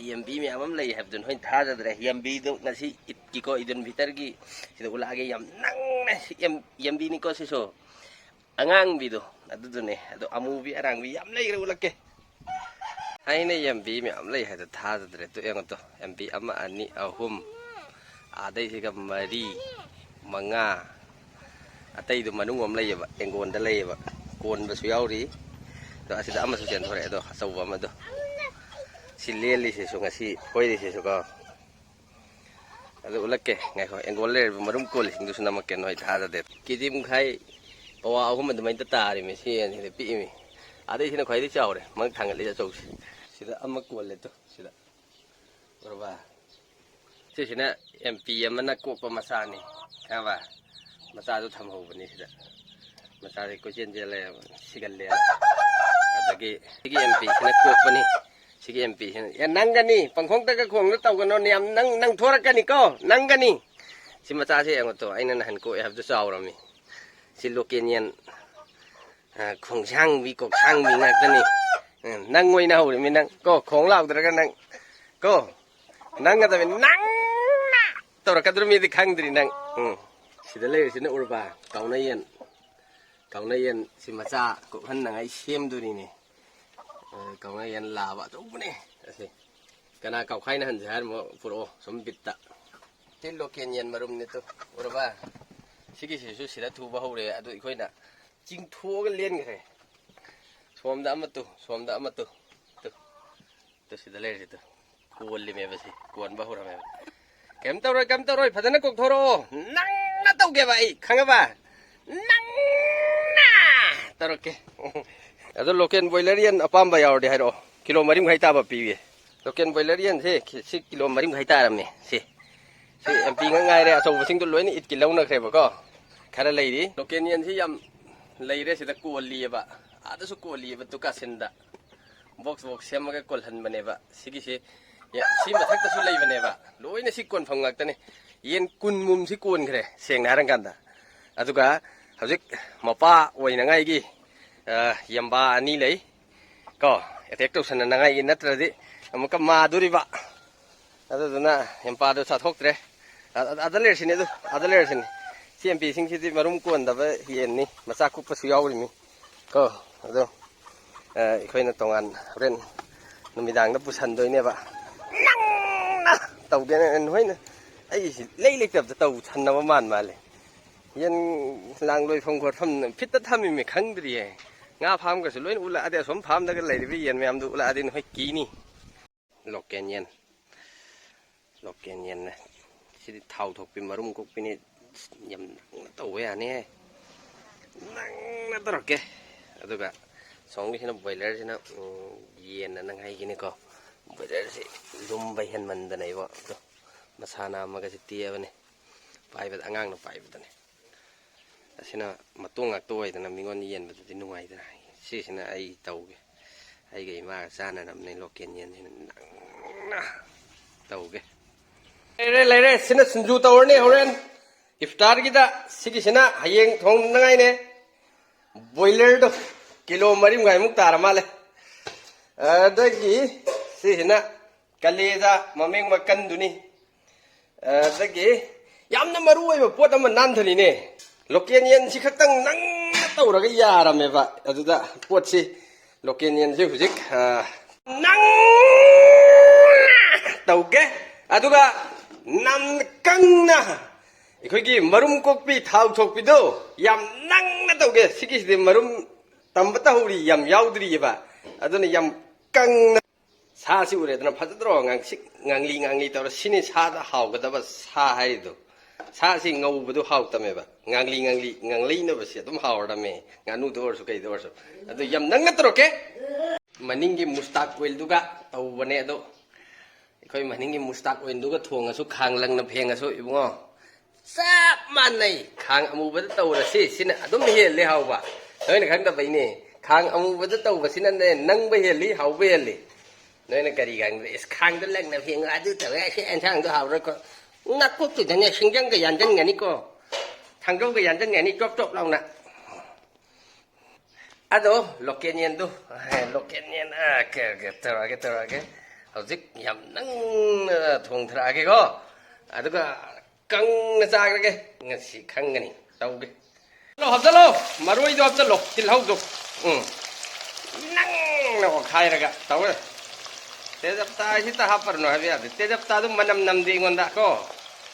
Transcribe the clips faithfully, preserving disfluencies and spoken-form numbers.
ꯌꯦꯟꯕꯤ ꯃꯌꯥꯝ ꯑꯃ ꯂꯩ ꯍꯥꯏꯕꯗꯨ ꯅꯣꯏ ꯊꯥꯖꯗ꯭ꯔꯦ꯫ ꯌꯦꯟꯕꯤꯗꯨ ꯉꯁꯤ ꯏꯠꯀꯤꯀꯣ, ꯏꯗꯨꯜ ꯐꯤꯇꯔꯒꯤ ꯁꯤꯗ ꯎꯠꯂꯛꯑꯒꯦ꯫ ꯌꯥꯝ ꯅꯪꯅ ꯌꯦꯟ-, ꯌꯦꯟꯕꯤꯅꯤꯀꯣ ꯁꯤꯁꯨ꯫ ꯑꯉꯥꯡꯕꯤꯗꯣ ꯑꯗꯨꯗꯨꯅꯦ꯫ ꯑꯗꯣ ꯑꯃꯨꯕꯤ ꯑꯔꯥꯡꯕꯤ ꯌꯥꯝ ꯂꯩꯈ꯭ꯔꯦ, ꯎꯠꯂꯛꯀꯦ꯫ ꯑꯩꯅ ꯌꯦꯟꯕꯤ ꯃꯌꯥꯝ ꯂꯩ ꯍꯥꯏꯗꯣ ꯊꯥꯖꯗ꯭ꯔꯦ꯫ ꯇꯨ ꯌꯦꯡꯉꯣ ꯇꯨ, ꯌꯦꯟꯕꯤ ꯑꯃ, ꯑꯅꯤ, ꯑꯍꯨꯝ, ꯑꯗꯩꯁꯤꯒ ꯃꯔꯤ, ꯃꯉꯥ, ꯑꯇꯩꯗꯣ ꯃꯅꯨꯡ ꯑꯃ ꯂꯩꯌꯦꯕ, ꯑꯦꯡꯒꯣꯟꯗ ꯂꯩꯌꯦꯕ, ꯀꯣꯟꯕꯁꯨ ꯌꯥꯎꯔꯤ꯫ ꯑꯗꯣ ꯑꯁꯤꯗ ꯑꯃꯁꯨ ꯆꯦꯟꯊꯣꯔꯛꯑꯦ, ꯑꯗꯣ ꯑꯆꯧꯕ ꯑꯃꯗꯣ꯫ ꯁꯤ ꯂꯦꯜꯂꯤꯁꯤꯁꯨ, ꯉꯁꯤ ꯐꯣꯏꯔꯤꯁꯤꯁꯨ ꯀꯣ꯫ ꯑꯗꯨ ꯎꯠꯂꯛꯀꯦ, ꯉꯥꯏꯈꯣ, ꯑꯦꯡꯒꯣꯜ ꯂꯩꯔꯤꯕ ꯃꯔꯨꯝ ꯀꯣꯜꯂꯤꯁꯤꯡꯗꯨꯁꯨ ꯅꯝꯃꯛꯀꯦ, ꯅꯣꯏ ꯊꯥꯖꯗꯦ꯫ ꯀꯦꯖꯤ ꯃꯈꯥꯏ, ꯄꯋꯥ ꯑꯍꯨꯝ ꯑꯗꯨꯃꯥꯏꯅ ꯇꯥꯔꯤꯃꯤ ꯁꯤ ꯌꯦꯟꯁꯤꯗ ꯄꯤꯛꯏꯃꯤ꯫ ꯑꯗꯩꯁꯤꯅ ꯈ꯭ꯋꯥꯏꯗꯒꯤ ꯆꯥꯎꯔꯦ, ꯃꯉꯛ ꯊꯥꯡꯒꯠꯂꯤꯁꯦ ꯑꯆꯧꯕꯁꯤ꯫ ꯁꯤꯗ ꯑꯃ ꯀꯣꯜꯂꯦ ꯇꯨ, ꯁꯤꯗ꯫ ꯎꯔꯕ? ꯁꯤꯁꯤꯅ ꯑꯦꯝ ꯄꯤ ꯑꯃꯅ ꯀꯣꯛꯄ ꯃꯆꯥꯅꯤ, ꯈꯪꯉꯕ? ꯃꯆꯥꯗꯨ ꯊꯝꯍꯧꯕꯅꯤ ꯁꯤꯗ꯫ ꯃꯆꯥꯁꯤ ꯀꯣꯏꯆꯦꯟ ꯆꯦꯜꯂꯦ, ꯁꯤꯒꯜꯂꯦ꯫ ꯑꯗꯒꯤ ꯁꯤꯒꯤ ꯑꯦꯝ ꯄꯤꯁꯤꯅ ꯀꯣꯛꯄꯅꯤ꯫ ꯁꯤꯒꯤ ꯑꯦꯝ ꯄꯤꯁꯤꯅ, "ꯑꯦ, ꯅꯪꯒꯅꯤ, ꯄꯪꯈꯣꯡꯗꯒ ꯈꯣꯡꯗ ꯇꯧꯒꯅꯣ, ꯌꯥꯝ ꯅꯪ, ꯅꯪ ꯊꯣꯔꯛꯀꯅꯤꯀꯣ, ꯅꯪꯒꯅꯤ"꯫ ꯁꯤ ꯃꯆꯥꯁꯦ ꯌꯦꯡꯉꯣ ꯇꯨ, ꯑꯩꯅ ꯅꯍꯥꯟ ꯀꯣꯛꯑꯦ ꯍꯥꯏꯕꯗꯨ ꯆꯥꯎꯔꯝꯃꯤ꯫ ꯁꯤ ꯂꯣꯀꯦꯜ ꯌꯦꯟ, ꯑ, ꯈꯣꯡꯁꯥꯡꯕꯤ, ꯀꯣꯛꯁꯥꯡꯕꯤ ꯉꯥꯛꯇꯅꯤ꯫ ꯎꯝ, ꯅꯪ ꯑꯣꯏꯅ ꯍꯧꯔꯤꯃꯤ ꯅꯪ꯫ ꯀꯣ, ꯈꯣꯡ ꯂꯥꯎꯗ꯭ꯔꯒ ꯅꯪ꯫ ꯀꯣ, ꯅꯪ ꯅꯠꯇꯕꯤ, ꯅꯪꯅ ꯇꯧꯔꯛꯀꯗꯧꯔꯤꯃꯤꯗꯤ ꯈꯪꯗ꯭ꯔꯤ ꯅꯪ꯫ ꯎꯝ꯫ ꯁꯤꯗ ꯂꯩꯔꯤꯁꯤꯅ ꯎꯔꯕ? ꯀꯥꯎꯅ ꯌꯦꯟ꯫ ꯀꯥꯎꯅ ꯌꯦꯟ ꯁꯤ ꯃꯆꯥ ꯀꯣꯛꯍꯟꯅꯉꯥꯏ ꯁꯦꯝꯗꯣꯔꯤꯅꯦ꯫ ꯑ, ꯀꯥꯎꯅ ꯌꯦꯟ ꯂꯥꯕ ꯑꯆꯧꯕꯅꯦ ꯑꯁꯤ꯫ ꯀꯅꯥ ꯀꯥꯎꯈꯥꯏꯅ ꯍꯟꯁꯦ ꯍꯥꯏꯔꯤꯃꯣ ꯄꯨꯔꯛꯑꯣ, ꯁꯨꯝ ꯕꯤꯠꯇ꯫ ꯁꯤ ꯂꯣꯀꯦꯜ ꯌꯦꯟ ꯃꯔꯨꯝꯅꯦ ꯇꯨ, ꯎꯔꯕ? ꯁꯤꯒꯤꯁꯤꯁꯨ ꯁꯤꯗ ꯊꯨꯕ ꯍꯧꯔꯦ, ꯑꯗꯨ ꯑꯩꯈꯣꯏꯅ ꯆꯤꯡꯊꯣꯛꯑꯒ ꯂꯦꯟꯈ꯭ꯔꯦ꯫ ꯁꯣꯝꯗ ꯑꯃ ꯇꯨ, ꯁꯣꯝꯗ ꯑꯃ ꯇꯨ, ꯇꯨ, ꯇꯨ ꯁꯤꯗ ꯂꯩꯔꯤꯁꯤ ꯇꯨ꯫ ꯀꯣꯜꯂꯤꯃꯦꯕ ꯁꯤ, ꯀꯣꯟꯕ ꯍꯧꯔꯝꯃꯦꯕ꯫ ꯀꯩꯝ ꯇꯧꯔꯣꯏ, ꯀꯩꯝ ꯇꯧꯔꯣꯏ, ꯐꯖꯅ ꯀꯣꯛꯊꯣꯔꯛꯑꯣ꯫ ꯅꯪꯅ ꯇꯧꯒꯦꯕ ꯑꯩ, ꯈꯪꯉꯕ? ꯅꯪꯅ ꯇꯧꯔꯛꯀꯦ꯫ ꯑꯗꯣ ꯂꯣꯀꯦꯜ ꯕꯣꯏꯂꯔ ꯌꯦꯟ ꯑꯄꯥꯝꯕ ꯌꯥꯎꯔꯗꯤ ꯍꯥꯏꯔꯛꯑꯣ, ꯀꯤꯂꯣ ꯃꯔꯤ ꯃꯈꯥꯏ ꯇꯥꯕ ꯄꯤꯒꯦ꯫ ꯂꯣꯀꯦꯜ ꯕꯣꯏꯂꯔ ꯌꯦꯟꯁꯦ ꯁꯤ ꯀꯤꯂꯣ ꯃꯔꯤ ꯃꯈꯥꯏ ꯇꯥꯔꯝꯃꯦ꯫ ꯁꯤ, ꯁꯤ ꯑꯦꯝ ꯄꯤ ꯉꯥꯛ ꯉꯥꯏꯔꯦ, ꯑꯆꯧꯕꯁꯤꯡꯗꯣ ꯂꯣꯏꯅ ꯏꯠꯀꯤ ꯂꯧꯅꯈ꯭ꯔꯦꯕꯀꯣ꯫ ꯈꯔ ꯂꯩꯔꯤ꯫ ꯂꯣꯀꯦꯜ ꯌꯦꯟꯁꯤ ꯌꯥꯝ ꯂꯩꯔꯦ ꯁꯤꯗ ꯀꯣꯜꯂꯤꯑꯕ, ꯑꯥꯗꯁꯨ ꯀꯣꯜꯂꯤꯑꯕ ꯇꯨ ꯀꯥꯁꯤꯟꯗ꯫ ꯕꯣꯛꯁ ꯕꯣꯛꯁ ꯁꯦꯝꯃꯒ ꯀꯣꯜꯍꯟꯕꯅꯦꯕ꯫ ꯁꯤꯒꯤꯁꯤ, ꯌꯦ-, ꯁꯤ ꯃꯊꯛꯇꯁꯨ ꯂꯩꯕꯅꯦꯕ꯫ ꯂꯣꯏꯅ ꯁꯤ ꯀꯣꯟꯐꯝ ꯉꯥꯛꯇꯅꯦ꯫ ꯌꯦꯟ ꯀꯨꯟꯃꯨꯝꯁꯤ ꯀꯣꯟꯈ꯭ꯔꯦ, ꯁꯦꯡꯅ ꯍꯥꯏꯔꯀꯥꯟꯗ꯫ ꯑꯗꯨꯒ ꯍꯧꯖꯤꯛ ꯃꯄꯥ ꯑꯣꯏꯅꯉꯥꯏꯒꯤ, ꯑ, ꯌꯦꯟꯕꯥ ꯑꯅꯤ ꯂꯩ꯫ ꯀꯣ, ꯑꯦꯇꯦꯛ ꯇꯧꯁꯟꯅꯅꯉꯥꯏꯒꯤ, ꯅꯠꯇ꯭ꯔꯗꯤ ꯑꯃꯨꯛꯀ ꯃꯥꯗꯣꯔꯤꯕ꯫ ꯑꯗꯨꯗꯨꯅ ꯌꯦꯟꯄꯥꯗꯣ ꯆꯥꯊꯣꯛꯇ꯭ꯔꯦ꯫ ꯑ-, ꯑ-, ꯑꯗ ꯂꯩꯔꯁꯤꯅꯦ ꯑꯗꯨ, ꯑꯗ ꯂꯩꯔꯁꯤꯅꯦ꯫ ꯁꯤ ꯑꯦꯝꯄꯤꯁꯤꯡꯁꯤꯗꯤ ꯃꯔꯨꯝ ꯀꯣꯟꯗꯕ ꯌꯦꯟꯅꯤ, ꯃꯆꯥ ꯀꯨꯞꯄꯁꯨ ꯌꯥꯎꯔꯤꯃꯤ꯫ ꯀꯣ, ꯑꯗꯣ, ꯑ, ꯑꯩꯈꯣꯏꯅ ꯇꯣꯉꯥꯟ ꯍꯣꯔꯦꯟ ꯅꯨꯃꯤꯗꯥꯡꯗ ꯄꯨꯁꯟꯗꯣꯏꯅꯦꯕ꯫ ꯅꯪꯅ ꯇꯧꯒꯦꯅ ꯅꯣꯏꯅ ꯑꯩꯁꯤ ꯂꯩ ꯂꯩꯇꯕꯗ ꯇꯧꯁꯟꯅꯕ ꯃꯥꯟ ꯃꯥꯜꯂꯦ꯫ ꯌꯦꯟ ꯂꯥꯡ ꯂꯣꯏꯐꯝ ꯈꯣꯠꯐꯝ ꯐꯤꯠꯇ ꯊꯝꯃꯤꯃꯤ ꯈꯪꯗ꯭ꯔꯤꯌꯦ꯫ ꯉꯥ ꯐꯥꯝꯒꯁꯨ ꯂꯣꯏꯅ ꯎꯠꯂꯛꯑꯗꯤ, ꯑꯁꯣꯝ ꯐꯥꯝꯗꯒ ꯂꯩꯔꯤꯕ ꯌꯦꯟ ꯃꯌꯥꯝꯗꯨ ꯎꯠꯂꯛꯑꯗꯤ ꯅꯈꯣꯏ ꯀꯤꯅꯤ꯫ ꯂꯣꯀꯦꯜ ꯌꯦꯟ꯫ ꯂꯣꯀꯦꯜ ꯌꯦꯟꯅꯦ꯫ ꯁꯤꯗꯤ ꯊꯥꯎ ꯊꯣꯛꯄꯤ ꯃꯔꯨꯝ ꯀꯣꯛꯄꯤꯅꯤ꯫ ꯌꯥꯝ ꯅꯪꯅ ꯇꯧꯕ ꯌꯥꯅꯤꯍꯦ꯫ ꯅꯪꯅ ꯇꯧꯔꯛꯀꯦ꯫ ꯑꯗꯨꯒ ꯁꯣꯝꯒꯤꯁꯤꯅ ꯕꯣꯏꯂꯔꯁꯤꯅ, ꯎꯝ, ꯌꯦꯟꯅ ꯅꯪ ꯍꯥꯏꯒꯤꯅꯤꯀꯣ꯫ ꯕꯣꯏꯂꯔꯁꯤ ꯂꯨꯝꯕ ꯍꯦꯟꯃꯟꯗꯅ ꯏꯕꯣ꯫ ꯑꯗꯣ ꯃꯁꯥ ꯅꯥꯝꯃꯒꯁꯤ ꯇꯦꯛꯑꯕꯅꯤ꯫ ꯄꯥꯏꯕꯗ ꯑꯉꯥꯡꯅ ꯄꯥꯏꯕꯗꯅꯦ꯫ ꯑꯁꯤꯅ ꯃꯇꯣꯡ ꯉꯥꯛꯇ ꯑꯣꯏꯗꯅ ꯃꯤꯉꯣꯟꯗ ꯌꯦꯟꯕꯗꯨꯗꯤ ꯅꯨꯡꯉꯥꯏꯗꯅ꯫ ꯁꯤꯁꯤꯅ ꯑꯩ ꯇꯧꯒꯦ꯫ ꯑꯩꯒ ꯏꯃꯥꯒ ꯆꯥꯟꯅꯅꯕꯅꯦ ꯂꯣꯀꯦꯜ ꯌꯦꯟꯁꯤꯅ ꯅꯪꯅ ꯇꯧꯒꯦ꯫ ꯂꯩꯔꯦ, ꯂꯩꯔꯦ꯫ ꯁꯤꯅ ꯁꯤꯡꯖꯨ ꯇꯧꯔꯅꯤ ꯍꯣꯔꯦꯟ ꯏꯐꯇꯥꯔꯒꯤꯗ꯫ ꯁꯤꯒꯤꯁꯤꯅ ꯍꯌꯦꯡ ꯊꯣꯡꯅꯉꯥꯏꯅꯦ꯫ ꯕꯣꯏꯂꯔꯗꯣ ꯀꯤꯂꯣ ꯃꯔꯤ ꯃꯈꯥꯏꯃꯨꯛ ꯇꯥꯔ ꯃꯥꯜꯂꯦ꯫ ꯑꯗꯒꯤ ꯁꯤꯁꯤꯅ ꯀꯂꯦꯖꯥ ꯃꯃꯦꯡ ꯃꯀꯟꯗꯨꯅꯤ꯫ ꯑꯗꯒꯤ ꯌꯥꯝꯅ ꯃꯔꯨ ꯑꯣꯏꯕ ꯄꯣꯠ ꯑꯃ ꯅꯥꯟꯊꯔꯤꯅꯦ꯫ ꯂꯣꯀꯦꯜ ꯌꯦꯟꯁꯤ ꯈꯛꯇꯪ ꯅꯪꯅ ꯇꯧꯔꯒ ꯌꯥꯔꯝꯃꯦꯕ꯫ ꯑꯗꯨꯗ ꯄꯣꯠꯁꯤ, ꯂꯣꯀꯦꯜ ꯌꯦꯟꯁꯤ ꯍꯧꯖꯤꯛ, ꯑ, ꯅꯪ ꯇꯧꯒꯦ꯫ ꯑꯗꯨꯒ ꯅꯝ ꯀꯪꯅ ꯑꯩꯈꯣꯏꯒꯤ ꯃꯔꯨꯝ ꯀꯣꯛꯄꯤ ꯊꯥꯎ ꯊꯣꯛꯄꯤꯗꯣ ꯌꯥꯝ ꯅꯪꯅ ꯇꯧꯒꯦ꯫ ꯁꯤꯒꯤꯁꯤꯗꯤ ꯃꯔꯨꯝ ꯇꯝꯕ ꯇꯧꯍꯧꯔꯤ, ꯌꯥꯝ ꯌꯥꯎꯗ꯭ꯔꯤꯑꯕ꯫ ꯑꯗꯨꯅ ꯌꯥꯝ ꯀꯪꯅ ꯁꯥꯁꯤ ꯎꯔꯦꯗꯅ, ꯐꯖꯗ꯭ꯔꯣ? ꯉꯥꯡꯁꯤꯛ ꯉꯥꯡꯂꯤ ꯉꯥꯡꯂꯤ ꯇꯧꯔ꯫ ꯁꯤꯅꯤ ꯁꯥꯗ ꯍꯥꯎꯒꯗꯕ ꯁꯥ ꯍꯥꯏꯔꯤꯗꯣ꯫ ꯁꯥꯁꯤ ꯉꯧꯕꯗꯣ ꯍꯥꯎꯇꯃꯦꯕ꯫ ꯉꯥꯡꯂꯤ ꯉꯥꯡꯂꯤ ꯉꯥꯡꯂꯩꯅꯕꯁꯤ ꯑꯗꯨꯝ ꯍꯥꯎꯔꯗꯝꯃꯦ, ꯉꯥꯅꯨꯗ ꯑꯣꯏꯔꯁꯨ ꯀꯩꯗ ꯑꯣꯏꯔꯁꯨ꯫ ꯑꯗꯨ ꯌꯥꯝ ꯅꯪꯅ ꯇꯧꯔꯛꯀꯦ꯫ ꯃꯅꯤꯡꯒꯤ ꯃꯨꯁꯇꯥꯛ ꯑꯣꯏꯜꯗꯨꯒ ꯇꯧꯕꯅꯦ꯫ ꯑꯗꯣ ꯑꯩꯈꯣꯏ ꯃꯅꯤꯡꯒꯤ ꯃꯨꯁꯇꯥꯛ ꯑꯣꯏꯜꯗꯨꯒ ꯊꯣꯡꯉꯁꯨ, ꯈꯥꯡ ꯂꯪꯅ ꯐꯦꯡꯉꯁꯨ ꯏꯕꯨꯡꯉꯣ, ꯆꯞ ꯃꯥꯟꯅꯩ꯫ ꯈꯥꯡ ꯑꯃꯨꯕꯗ ꯇꯧꯔꯁꯤ, ꯁꯤꯅ ꯑꯗꯨꯝ ꯍꯦꯜꯂꯤ ꯍꯥꯎꯕ꯫ ꯅꯣꯏꯅ ꯈꯪꯗꯕꯩꯅꯦ꯫ ꯈꯥꯡ ꯑꯃꯨꯕꯗ ꯇꯧꯕꯁꯤꯅꯅꯦ ꯅꯪꯕ ꯍꯦꯜꯂꯤ, ꯍꯥꯎꯕ ꯍꯦꯜꯂꯤ꯫ ꯅꯣꯏꯅ ꯀꯔꯤ ꯈꯪꯗ꯭ꯔꯦ? ꯏꯁ, ꯈꯥꯡꯗ ꯂꯪꯅ ꯐꯦꯡꯉ ꯑꯗꯨ ꯇꯧꯋꯦ, ꯁꯤ ꯑꯦꯟꯁꯥꯡꯗꯣ ꯍꯥꯎꯔꯣꯏꯀꯣ꯫ ꯅꯀꯣꯛꯇꯨꯗꯅꯦ ꯁꯤꯡꯖꯪꯒ ꯌꯥꯟꯖꯟꯒꯅꯤꯀꯣ꯫ ꯊꯥꯡꯖꯧꯒ ꯌꯥꯟꯖꯟꯒꯅꯤ ꯆꯣꯞ ꯆꯣꯞ ꯂꯥꯎꯅ꯫ ꯑꯗꯣ ꯂꯣꯀꯦꯜ ꯌꯦꯟꯗꯣ, ꯑꯦ, ꯂꯣꯀꯦꯜ ꯌꯦꯟ, ꯑ, ꯀ-, ꯀ-, ꯇꯧꯔꯛꯑꯒꯦ, ꯇꯧꯔꯛꯑꯒꯦ꯫ ꯍꯧꯖꯤꯛ ꯌꯥꯝ ꯅꯪꯅ ꯊꯣꯡꯊꯔꯛꯑꯒꯦꯀꯣ, ꯑꯗꯨꯒ ꯀꯪꯅ ꯆꯥꯈ꯭ꯔꯒꯦ꯫ ꯉꯁꯤ ꯈꯪꯒꯅꯤ꯫ ꯇꯧꯒꯦ꯫ ꯍꯥꯞꯆꯜꯂꯣ, ꯍꯥꯞꯆꯜꯂꯣ꯫ ꯃꯔꯣꯏꯗꯣ ꯍꯥꯞꯆꯜꯂꯣ, ꯇꯤꯜꯍꯧꯗꯣ꯫ ꯎꯝ꯫ ꯅꯪꯅ ꯑꯣꯠꯈꯥꯏꯔꯒ ꯇꯧꯋꯦ꯫ ꯇꯦꯖꯄꯇꯥ ꯍꯦꯛꯇ ꯍꯥꯞꯄꯔꯅꯨ ꯍꯥꯏꯕ ꯌꯥꯗꯦ꯫ ꯇꯦꯖꯄꯇꯥꯗꯨ ꯃꯅꯝ ꯅꯝꯗꯦ ꯑꯩꯉꯣꯟꯗ ꯀꯣ꯫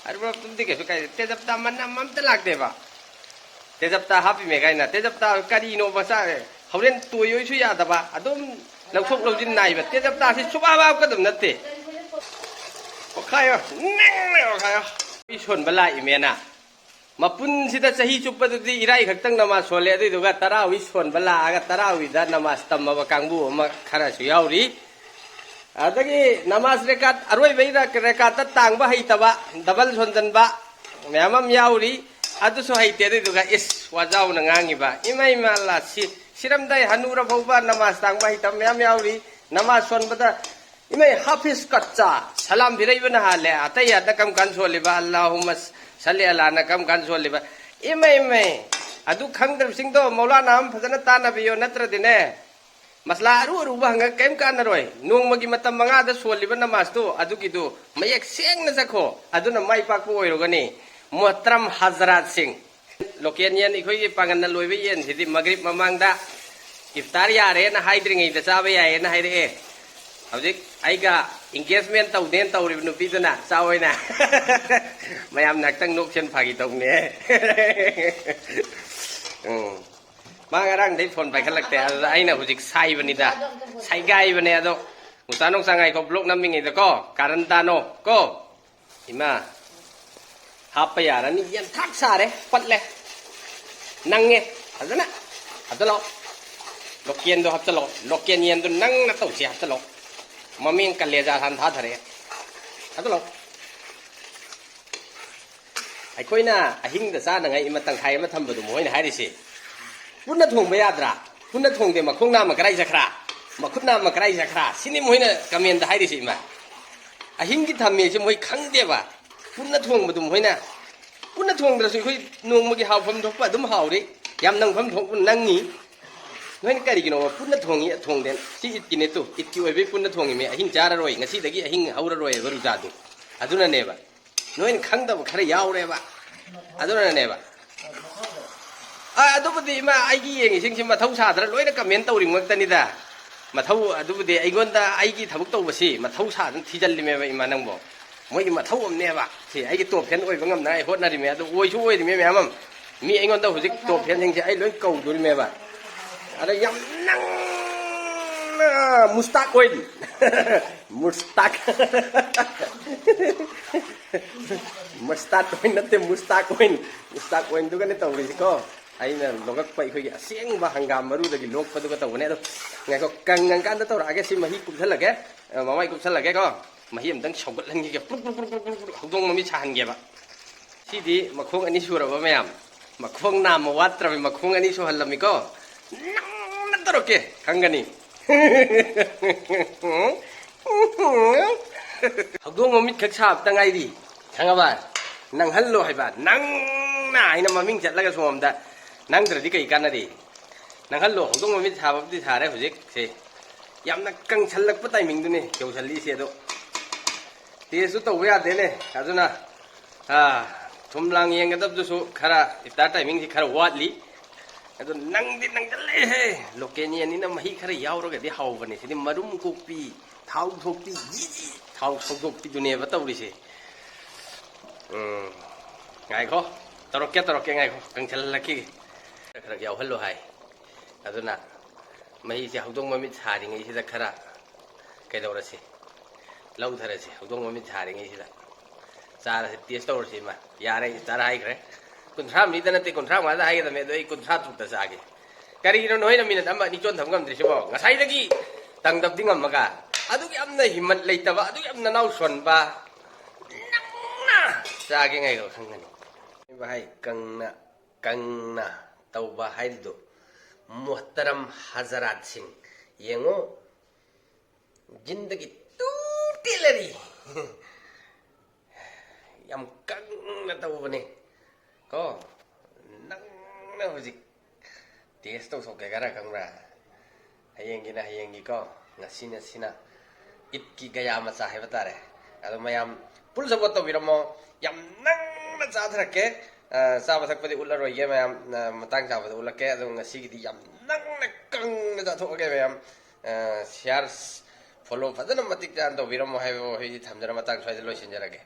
ꯑꯗꯨꯕꯨꯗꯤ ꯀꯩꯁꯨ ꯀꯥꯏꯗꯦ꯫ ꯇꯦꯖꯄꯇꯥ ꯃꯅꯝ ꯑꯝꯇ ꯂꯥꯛꯇꯦꯕ꯫ ꯇꯦꯖꯄꯇꯥ ꯍꯥꯞꯄꯤꯃꯦ ꯀꯥꯏꯅ꯫ ꯇꯦꯖꯄꯇꯥ ꯀꯔꯤꯅꯣ ꯃꯆꯥ? ꯍꯣꯔꯦꯟ ꯇꯣꯏ ꯑꯣꯏꯁꯨ ꯌꯥꯗꯕ꯫ ꯑꯗꯨꯝ ꯂꯧꯊꯣꯛ ꯂꯧꯁꯤꯟ ꯅꯥꯏꯕ꯫ ꯇꯦꯖꯄꯇꯥꯁꯤ ꯁꯨꯡꯍꯥꯞ ꯍꯥꯞꯀꯗꯕ ꯅꯠꯇꯦ꯫ ꯑꯣꯠꯈꯥꯏꯌꯣ꯫ ꯅꯪꯅ ꯑꯣꯠꯈꯥꯏꯌꯣ꯫ ꯃꯤ ꯁꯣꯟꯕ ꯂꯥꯛꯏꯃꯦꯅ꯫ ꯃꯄꯨꯟꯁꯤꯗ ꯆꯍꯤ ꯆꯨꯞꯄꯗꯗꯤ ꯏꯔꯥꯏ ꯈꯛꯇꯪ ꯅꯃꯥꯖ ꯁꯣꯜꯂꯦ, ꯑꯗꯨꯏꯗꯨꯒ ꯇꯔꯥꯋꯤ ꯁꯣꯟꯕ ꯂꯥꯛꯑꯒ ꯇꯔꯥꯋꯤꯗ ꯅꯃꯥꯖ ꯇꯝꯃꯕ ꯀꯥꯡꯕꯨ ꯑꯃ ꯈꯔꯁꯨ ꯌꯥꯎꯔꯤ꯫ ꯑꯗꯒꯤ ꯅꯃꯥꯖ ꯔꯦꯀꯥꯠ ꯑꯔꯣꯏꯕꯩ ꯔ-, ꯔꯦꯀꯥꯠꯇ ꯇꯥꯡꯕ ꯍꯩꯇꯕ, ꯗꯕꯜ ꯁꯣꯟꯖꯟꯕ ꯃꯌꯥꯝ ꯑꯃ ꯌꯥꯎꯔꯤ꯫ ꯑꯗꯨꯁꯨ ꯍꯩꯇꯦ, ꯑꯗꯨꯏꯗꯨꯒ ꯏꯁ ꯋꯥꯖꯥꯎꯅ ꯉꯥꯡꯉꯤꯕ꯫ ꯏꯃꯥ ꯏꯃꯥ ꯑꯜꯂꯥ, ꯁꯤ-, ꯁꯤꯔꯝꯗꯥꯏ ꯍꯅꯨꯔ ꯐꯥꯎꯕ ꯅꯃꯥꯖ ꯇꯥꯡꯕ ꯍꯩꯇꯕ ꯃꯌꯥꯝ ꯌꯥꯎꯔꯤ꯫ ꯅꯃꯥꯖ ꯁꯣꯟꯕꯗ ꯏꯃꯩ ꯍꯥꯐꯤꯖ ꯀꯠꯆꯥ ꯁꯂꯥꯝ ꯐꯤꯔꯩꯕꯅ ꯍꯥꯜꯂꯦ꯫ ꯑꯇꯩ ꯑꯗ ꯀꯔꯝ ꯀꯥꯟ ꯁꯣꯜꯂꯤꯕ? ꯑꯜꯂꯥꯍꯨꯝꯃ ꯁꯜꯂꯤ ꯑꯂꯥꯅ ꯀꯔꯝ ꯀꯥꯟ ꯁꯣꯜꯂꯤꯕ? ꯏꯃꯩ ꯏꯃꯩ, ꯑꯗꯨ ꯈꯪꯗ꯭ꯔꯕꯁꯤꯡꯗꯣ ꯃꯧꯂꯥꯅꯥ ꯑꯃ ꯐꯖꯅ ꯇꯥꯟꯅꯕꯤꯌꯣ, ꯅꯠꯇ꯭ꯔꯗꯤꯅꯦ ꯃꯁꯂꯥ ꯑꯔꯨ ꯑꯔꯨꯕ ꯍꯪꯉꯒ ꯀꯔꯤꯝ ꯀꯥꯟꯅꯔꯣꯏ꯫ ꯅꯣꯡꯃꯒꯤ ꯃꯇꯝ ꯃꯉꯥꯗ ꯁꯣꯜꯂꯤꯕ ꯅꯃꯥꯖꯇꯨ ꯑꯗꯨꯒꯤꯗꯨ ꯃꯌꯦꯛ ꯁꯦꯡꯅ ꯆꯠꯈꯣ, ꯑꯗꯨꯅ ꯃꯥꯏ ꯄꯥꯛꯄ ꯑꯣꯏꯔꯨꯒꯅꯤ꯫ ꯃꯣꯍꯇꯔꯝ ꯍꯖꯔꯥꯠꯁꯤꯡ, ꯂꯣꯀꯦꯜ ꯌꯦꯟ, ꯑꯩꯈꯣꯏꯒꯤ ꯄꯥꯡꯒꯜꯅ ꯂꯣꯏꯕ ꯌꯦꯟꯁꯤꯗꯤ ꯃꯒ꯭ꯔꯤꯕ ꯃꯃꯥꯡꯗ ꯏꯐꯇꯥꯔ ꯌꯥꯔꯦꯅ ꯍꯥꯏꯗ꯭ꯔꯤꯉꯩꯗ ꯆꯥꯕ ꯌꯥꯏꯌꯦꯅ ꯍꯥꯏꯔꯛꯑꯦ꯫ ꯍꯧꯖꯤꯛ ꯑꯩꯒ engagement ꯇꯧꯗꯦꯅ ꯇꯧꯔꯤꯕ ꯅꯨꯄꯤꯗꯨꯅ ꯆꯥꯎ ꯍꯥꯏꯅ꯫ ꯃꯌꯥꯝ ꯉꯥꯏꯍꯥꯛꯇꯪ ꯅꯣꯛꯁꯦꯅ ꯐꯥꯒꯤ ꯇꯧꯅꯦ꯫ ꯎꯝ꯫ ꯃꯥ ꯉꯔꯥꯡꯗꯩ ꯐꯣꯟ ꯄꯥꯏꯈꯠꯂꯛꯇꯦ, ꯑꯗꯨꯗ ꯑꯩꯅ ꯍꯧꯖꯤꯛ ꯁꯥꯏꯕꯅꯤꯗ, ꯁꯥꯏꯒꯥꯏꯕꯅꯦ꯫ ꯑꯗꯣ ꯉꯨꯁꯥ ꯅꯨꯡꯁꯥ ꯉꯥꯏꯈꯣ, ꯕ꯭ꯂꯣꯛ ꯅꯝꯃꯤꯉꯩꯗꯀꯣ ꯀꯥꯔꯟ ꯇꯥꯅꯣ ꯀꯣ꯫ ꯏꯃꯥ, ꯍꯥꯞꯄ ꯌꯥꯔꯅꯤ꯫ ꯌꯦꯟꯊꯥꯛ ꯁꯥꯔꯦ, ꯄꯠꯂꯦ, ꯅꯪꯉꯦ꯫ ꯐꯖꯅ ꯍꯥꯞꯆꯜꯂꯣ꯫ ꯂꯣꯀꯦꯜꯗꯣ ꯍꯥꯞꯆꯜꯂꯣ꯫ ꯂꯣꯀꯦꯜ ꯌꯦꯟꯗꯣ ꯅꯪꯅ ꯇꯧꯁꯤ ꯍꯥꯞꯆꯜꯂꯣ꯫ ꯃꯃꯦꯡ ꯀꯂꯦꯖꯥ ꯁꯥꯟ ꯊꯥꯊꯔꯛꯑꯦ꯫ ꯍꯥꯞꯆꯜꯂꯣ꯫ ꯑꯩꯈꯣꯏꯅ ꯑꯍꯤꯡꯗ ꯆꯥꯅꯉꯥꯏ ꯏꯃ ꯇꯪꯈꯥꯏ ꯑꯃ ꯊꯝꯕꯗꯣ ꯃꯈꯣꯏꯅ ꯍꯥꯏꯔꯤꯁꯦ, "ꯄꯨꯟꯅ ꯊꯣꯡꯕ ꯌꯥꯗ꯭ꯔꯥ? ꯄꯨꯟꯅ ꯊꯣꯡꯗꯦ, ꯃꯈꯣꯡ ꯅꯥꯝꯃ ꯀꯔꯥꯏ ꯆꯠꯈ꯭ꯔꯥ? ꯃꯈꯨꯠ ꯅꯥꯝꯃ ꯀꯔꯥꯏ ꯆꯠꯈ꯭ꯔꯥ?" ꯁꯤꯅꯤ ꯃꯣꯏꯅ ꯀꯃꯦꯟꯗ ꯍꯥꯏꯔꯤꯁꯦ ꯏꯃ꯫ ꯑꯍꯤꯡꯒꯤ ꯊꯝꯃꯦꯁꯦ ꯃꯣꯏ ꯈꯪꯗꯦꯕ꯫ ꯄꯨꯟꯅ ꯊꯣꯡꯕꯗꯨ ꯃꯣꯏꯅ, ꯄꯨꯟꯅ ꯊꯣꯡꯗ꯭ꯔꯁꯨ ꯑꯩꯈꯣꯏ ꯅꯣꯡꯃꯒꯤ ꯍꯥꯎꯐꯝ ꯊꯣꯛꯄ ꯑꯗꯨꯝ ꯍꯥꯎꯔꯤ, ꯌꯥꯝ ꯅꯪꯐꯝ ꯊꯣꯛꯄ ꯅꯪꯉꯤ꯫ ꯅꯣꯏꯅ ꯀꯔꯤꯒꯤꯅꯣꯕ ꯄꯨꯟꯅ ꯊꯣꯡꯉꯤ? ꯊꯣꯡꯗꯦ꯫ ꯁꯤ ꯏꯠꯀꯤꯅꯦ ꯇꯨ, ꯏꯠꯀꯤ ꯑꯣꯏꯕꯩ ꯄꯨꯟꯅ ꯊꯣꯡꯉꯤꯃꯦ꯫ ꯑꯍꯤꯡ ꯆꯥꯔꯔꯣꯏ, ꯉꯁꯤꯗꯒꯤ ꯑꯍꯤꯡ ꯍꯧꯔꯔꯣꯏꯕ ꯔꯨꯖꯥꯗꯨ꯫ ꯑꯗꯨꯅꯅꯦꯕ꯫ ꯅꯣꯏꯅ ꯈꯪꯗꯕ ꯈꯔ ꯌꯥꯎꯔꯦꯕ꯫ ꯑꯗꯨꯅꯅꯦꯕ꯫ ꯑ, ꯑꯗꯨꯕꯨꯗꯤ ꯏꯃꯥ, ꯑꯩꯒꯤ ꯌꯦꯡꯉꯤꯁꯤꯡꯁꯤ ꯃꯊꯧ ꯁꯥꯗ꯭ꯔꯥ ꯂꯣꯏꯅ ꯀꯃꯦꯟ ꯇꯧꯔꯤ ꯉꯥꯛꯇꯅꯤꯗ꯫ ꯃꯊꯧ, ꯑꯗꯨꯕꯨꯗꯤ ꯑꯩꯉꯣꯟꯗ ꯑꯩꯒꯤ ꯊꯕꯛ ꯇꯧꯕꯁꯤ ꯃꯊꯧ ꯁꯥꯗꯅ ꯊꯤꯖꯤꯜꯂꯤꯃꯦꯕ ꯏꯃꯥ ꯅꯪꯕꯣ꯫ ꯃꯣꯏꯒꯤ ꯃꯊꯧ ꯑꯃꯅꯦꯕ꯫ ꯁꯤ ꯑꯩꯒꯤ ꯇꯣꯞ ꯐꯦꯟ ꯑꯣꯏꯕ ꯉꯝꯅꯉꯥꯏ ꯍꯣꯠꯅꯔꯤꯃꯦ꯫ ꯑꯗꯨ ꯑꯣꯏꯁꯨ ꯑꯣꯏꯔꯤꯃꯦ ꯃꯌꯥꯝ ꯑꯃ꯫ ꯃꯤ ꯑꯩꯉꯣꯟꯗ ꯍꯧꯖꯤꯛ ꯇꯣꯞ ꯐꯦꯟꯁꯤꯡꯁꯦ ꯑꯩ ꯂꯣꯏ ꯀꯧꯗꯣꯔꯤꯃꯦꯕ꯫ ꯑꯗ ꯌꯥꯝ ꯅꯪꯅ ꯃꯨꯁꯇꯥꯛ ꯑꯣꯏ꯫ ꯃꯨꯁꯇꯥꯛ꯫ ꯃꯁꯇꯥꯔꯠ ꯑꯣꯏꯟ ꯅꯠꯇꯦ, ꯃꯨꯁꯇꯥꯛ ꯑꯣꯏꯟ꯫ ꯃꯨꯁꯇꯥꯛ ꯑꯣꯏꯟꯗꯨꯒꯅꯦ ꯇꯧꯔꯤꯁꯤꯀꯣ꯫ ꯑꯩꯅ ꯂꯣꯛꯂꯛꯄ ꯑꯩꯈꯣꯏꯒꯤ ꯑꯁꯦꯡꯕ ꯍꯪꯒꯥꯝ ꯃꯔꯨꯗꯒꯤ ꯂꯣꯛꯄꯗꯨꯒ ꯇꯧꯕꯅꯦ꯫ ꯑꯗꯣ ꯉꯥꯏꯈꯣ, ꯀꯪꯉꯀꯥꯟꯗ ꯇꯧꯔꯛꯑꯒꯦ꯫ ꯁꯤ ꯃꯍꯤ ꯀꯨꯞꯁꯜꯂꯒꯦ, ꯑ, ꯃꯃꯥꯏ ꯀꯨꯞꯁꯜꯂꯒꯦꯀꯣ꯫ ꯃꯍꯤ ꯑꯝꯇꯪ ꯁꯧꯒꯠꯍꯟꯈꯤꯒꯦ꯫ ꯄ꯭ꯔꯨꯛ, ꯄ꯭ꯔꯨꯛ, ꯄ꯭ꯔꯨꯛ, ꯄ꯭ꯔꯨꯛ, ꯄ꯭ꯔꯨꯛ, ꯄ꯭ꯔꯨꯛ ꯍꯧꯗꯣꯡ ꯃꯃꯤꯠ ꯁꯥꯍꯟꯒꯦꯕ꯫ ꯁꯤꯗꯤ ꯃꯈꯣꯡ ꯑꯅꯤ ꯁꯨꯔꯕ ꯃꯌꯥꯝ꯫ ꯃꯈꯣꯡ ꯅꯥꯝꯃ ꯋꯥꯠꯇ꯭ꯔꯕꯅꯤ, ꯃꯈꯣꯡ ꯑꯅꯤ ꯁꯨꯍꯜꯂꯝꯃꯤꯀꯣ꯫ ꯅꯪꯅ ꯇꯧꯔꯛꯀꯦ, ꯈꯪꯒꯅꯤ꯫ ꯍꯧꯗꯣꯡ ꯃꯃꯤꯠ ꯈꯛ ꯁꯥꯕꯇ ꯉꯥꯏꯔꯤ꯫ ꯈꯪꯉꯕ? ꯅꯪꯍꯜꯂꯣ ꯍꯥꯏꯕ꯫ ꯅꯪꯅ ꯍꯥꯏꯅ ꯃꯃꯤꯡ ꯆꯠꯂꯒ ꯁꯣꯝꯗ ꯅꯪꯗ꯭ꯔꯗꯤ ꯀꯩ ꯀꯥꯟꯅꯔꯤ? ꯅꯪꯍꯜꯂꯣ꯫ ꯍꯧꯗꯣꯡ ꯃꯃꯤꯠ ꯁꯥꯕꯕꯨꯗꯤ ꯁꯥꯔꯦ ꯍꯧꯖꯤꯛꯁꯦ꯫ ꯌꯥꯝꯅ ꯀꯪꯁꯜꯂꯛꯄ ꯇꯥꯏꯃꯤꯡꯗꯨꯅꯦ ꯌꯧꯁꯜꯂꯤꯁꯦ꯫ ꯑꯗꯣ ꯇꯦꯁꯁꯨ ꯇꯧꯕ ꯌꯥꯗꯦꯅꯦ꯫ ꯑꯗꯨꯅ, ꯑꯥ, ꯊꯨꯝ ꯂꯥꯡ ꯌꯦꯡꯒꯗꯕꯗꯨꯁꯨ ꯈꯔ ꯏꯐꯇꯥꯔ ꯇꯥꯏꯃꯤꯡꯁꯤ ꯈꯔ ꯋꯥꯠꯂꯤ꯫ ꯑꯗꯣ ꯅꯪꯗꯤ ꯅꯪꯁꯜꯂꯛꯑꯦꯍꯦ꯫ ꯂꯣꯀꯦꯜ ꯌꯦꯟꯅꯤꯅ ꯃꯍꯤ ꯈꯔ ꯌꯥꯎꯔꯒꯗꯤ ꯍꯥꯎꯕꯅꯦ꯫ ꯁꯤꯗꯤ ꯃꯔꯨꯝ ꯀꯣꯛꯄꯤ, ꯊꯥꯎ ꯊꯣꯛꯄꯤ, ꯖꯤ ꯖꯤ ꯊꯥꯎ ꯁꯧꯗꯣꯛꯄꯤꯗꯨꯅꯦꯕ ꯇꯧꯔꯤꯁꯦ꯫ ꯎꯝ, ꯉꯥꯏꯈꯣ꯫ ꯇꯧꯔꯛꯀꯦ, ꯇꯧꯔꯛꯀꯦ, ꯉꯥꯏꯈꯣ꯫ ꯀꯪꯁꯜꯍꯜꯂꯛꯈꯤꯒꯦ꯫ ꯈꯔ ꯈꯔ ꯌꯥꯎꯍꯜꯂꯣ ꯍꯥꯏ꯫ ꯑꯗꯨꯅ ꯃꯍꯤꯁꯦ ꯍꯧꯗꯣꯡ ꯃꯃꯤꯠ ꯁꯥꯔꯤꯉꯩꯁꯤꯗ ꯈꯔ ꯀꯩꯗꯧꯔꯁꯤ? ꯂꯧꯊꯔꯁꯤ꯫ ꯍꯧꯗꯣꯡ ꯃꯃꯤꯠ ꯁꯥꯔꯤꯉꯩꯁꯤꯗ ꯆꯥꯔꯁꯤ, ꯇꯦꯁ ꯇꯧꯔꯁꯤ꯫ ꯏꯃꯥ, ꯌꯥꯔꯦ, ꯏꯐꯇꯥꯔ ꯍꯥꯏꯈ꯭ꯔꯦ꯫ ꯀꯨꯟꯊ꯭ꯔꯥ ꯃꯔꯤꯗ ꯅꯠꯇꯦ, ꯀꯨꯟꯊ꯭ꯔꯥ ꯃꯉꯥꯗ ꯍꯥꯏꯒꯗꯕꯅꯦ, ꯑꯗꯣ ꯑꯩ ꯀꯨꯟꯊ꯭ꯔꯥ ꯇꯔꯨꯛꯇ ꯆꯥꯒꯦ꯫ ꯀꯔꯤꯒꯤꯅꯣ ꯅꯣꯏꯅ ꯃꯤꯅꯠ ꯑꯃ ꯑꯅꯤ ꯆꯣꯟꯊꯕ ꯉꯝꯗ꯭ꯔꯤꯁꯤꯕꯣ? ꯉꯁꯥꯏꯗꯒꯤ ꯇꯪꯗꯕꯗꯤ ꯉꯝꯃꯒ꯫ ꯑꯗꯨꯛ ꯌꯥꯝꯅ ꯍꯤꯝꯃꯠ ꯂꯩꯇꯕ, ꯑꯗꯨꯛ ꯌꯥꯝꯅ ꯅꯅꯥꯎ ꯁꯣꯟꯕ ꯅꯪꯅ ꯆꯥꯒꯦ ꯉꯥꯏꯈꯣ ꯈꯪꯒꯅꯤ꯫ ꯚꯥꯏ, ꯀꯪꯅ, ꯀꯪꯅ ꯇꯧꯕ ꯍꯥꯏꯔꯤꯗꯣ, ꯃꯣꯍꯇꯔꯝ ꯍꯖꯔꯥꯠꯁꯤꯡ, ꯌꯦꯡꯉꯣ, ꯖꯤꯟꯗꯒꯤ ꯇꯨ ꯇꯦꯂꯔꯤ꯫ ꯌꯥꯝ ꯀꯪꯅ ꯇꯧꯕꯅꯦ ꯀꯣ꯫ ꯅꯪꯅ ꯍꯧꯖꯤꯛ ꯇꯦꯁ ꯇꯧꯊꯣꯛꯀꯦ ꯈꯔ, ꯈꯪꯕ꯭ꯔꯥ? ꯍꯌꯦꯡꯒꯤꯅ ꯍꯌꯦꯡꯒꯤꯀꯣ, ꯉꯁꯤꯅ ꯁꯤꯅ ꯏꯠꯀꯤ ꯒꯌꯥ ꯃꯆꯥ ꯍꯥꯏꯕ ꯇꯥꯔꯦ꯫ ꯑꯗꯣ ꯃꯌꯥꯝ ꯐꯨꯜ ꯁꯞꯄꯣꯔꯠ ꯇꯧꯕꯤꯔꯝꯃꯣ꯫ ꯌꯥꯝ ꯅꯪꯅ ꯆꯥꯊꯔꯛꯀꯦ꯫ ꯑ, ꯆꯥꯕ ꯊꯛꯄꯗꯤ ꯎꯠꯂꯔꯣꯏꯒꯦ ꯃꯌꯥꯝ, ꯑ, ꯃꯇꯥꯡ ꯆꯥꯕꯗ ꯎꯠꯂꯛꯀꯦ꯫ ꯑꯗꯣ ꯉꯁꯤꯒꯤꯗꯤ ꯌꯥꯝ ꯅꯪꯅ ꯀꯪꯅ ꯆꯥꯊꯣꯛꯑꯒꯦ ꯃꯌꯥꯝ꯫ ꯑ, ꯁꯤꯌꯥꯔ, ꯐꯣꯂꯣ ꯐꯖꯅ ꯃꯇꯤꯛ ꯆꯥꯅ ꯇꯧꯕꯤꯔꯝꯃꯣ ꯍꯥꯏꯕ ꯋꯥꯍꯩꯁꯤ ꯊꯝꯖꯔ ꯃꯇꯥꯡ ꯁ꯭ꯋꯥꯏꯗ ꯂꯣꯏꯁꯤꯟꯖꯔꯒꯦ꯫